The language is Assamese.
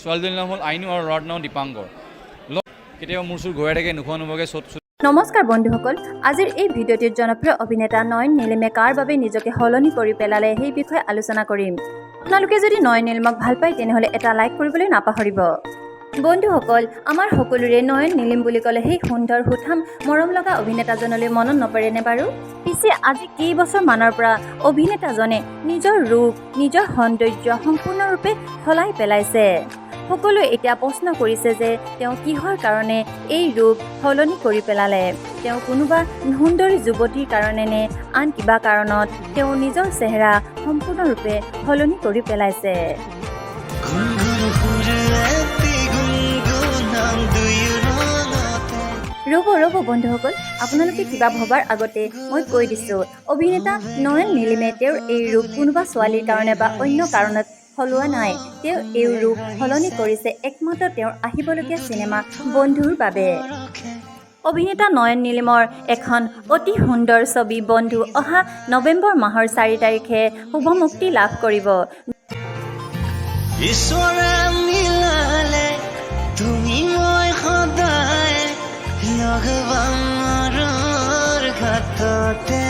ছোৱালীজনীৰ নাম হ'ল আইনু আৰু ল'ৰাটোৰ নাম দীপাংকৰ। কেতিয়াবা মূৰ চুৰ ঘূৰাই থাকে, নোখোৱা নোবোৱাকৈ চ'ত নমস্কাৰ বন্ধুসকল, আজিৰ এই ভিডিঅ'টিত জনপ্ৰিয় অভিনেতা নয়ন নীলিমে কাৰ বাবে নিজকে সলনি কৰি পেলালে, সেই বিষয়ে আলোচনা কৰিম। আপোনালোকে যদি নয়ন নীলিমক ভাল পায়, তেনেহ'লে এটা লাইক কৰিবলৈ নাপাহৰিব। বন্ধুসকল, আমাৰ সকলোৰে নয়ন নীলিম বুলি ক'লে সেই সুন্দৰ, সুঠাম, মৰম লগা অভিনেতাজনলৈ মনত নপৰেনে বাৰু? পিছে আজি কেইবছৰমানৰ পৰা অভিনেতাজনে নিজৰ ৰূপ, নিজৰ সৌন্দৰ্য সম্পূৰ্ণৰূপে সলাই পেলাইছে। সকলোৱে এতিয়া প্ৰশ্ন কৰিছে যে তেওঁ কিহৰ কাৰণে এই ৰূপ সলনি কৰি পেলালে? তেওঁ কোনোবা সুন্দৰী যুৱতীৰ কাৰণে নে আন কিবা কাৰণত তেওঁ নিজৰ চেহেৰা সম্পূৰ্ণৰূপে সলনি কৰি পেলাইছে? গুণগুণ সুৰ এটি গুণগুণাম দুয়ো ৰঙতে। ৰ'ব ৰ'ব বন্ধুসকল, আপোনালোকে কিবা ভবাৰ আগতে মই কৈ দিছোঁ, অভিনেতা নয়ন নীলিমে তেওঁৰ এই ৰূপ কোনোবা ছোৱালীৰ কাৰণে বা অন্য কাৰণত সলোৱা নাই। তেওঁ এই ৰূপ সলনি কৰিছে একমাত্ৰ তেওঁৰ আহিবলগীয়া চিনেমা বন্ধুৰ বাবে। অভিনেতা নয়ন নীলিমৰ এখন অতি সুন্দৰ ছবি বন্ধু অহা নৱেম্বৰ মাহৰ 4 তাৰিখে শুভমুক্তি লাভ কৰিব। ঈশ্বৰে মিলালে তুমি মই সদায় লগ পাম ঘাটতে।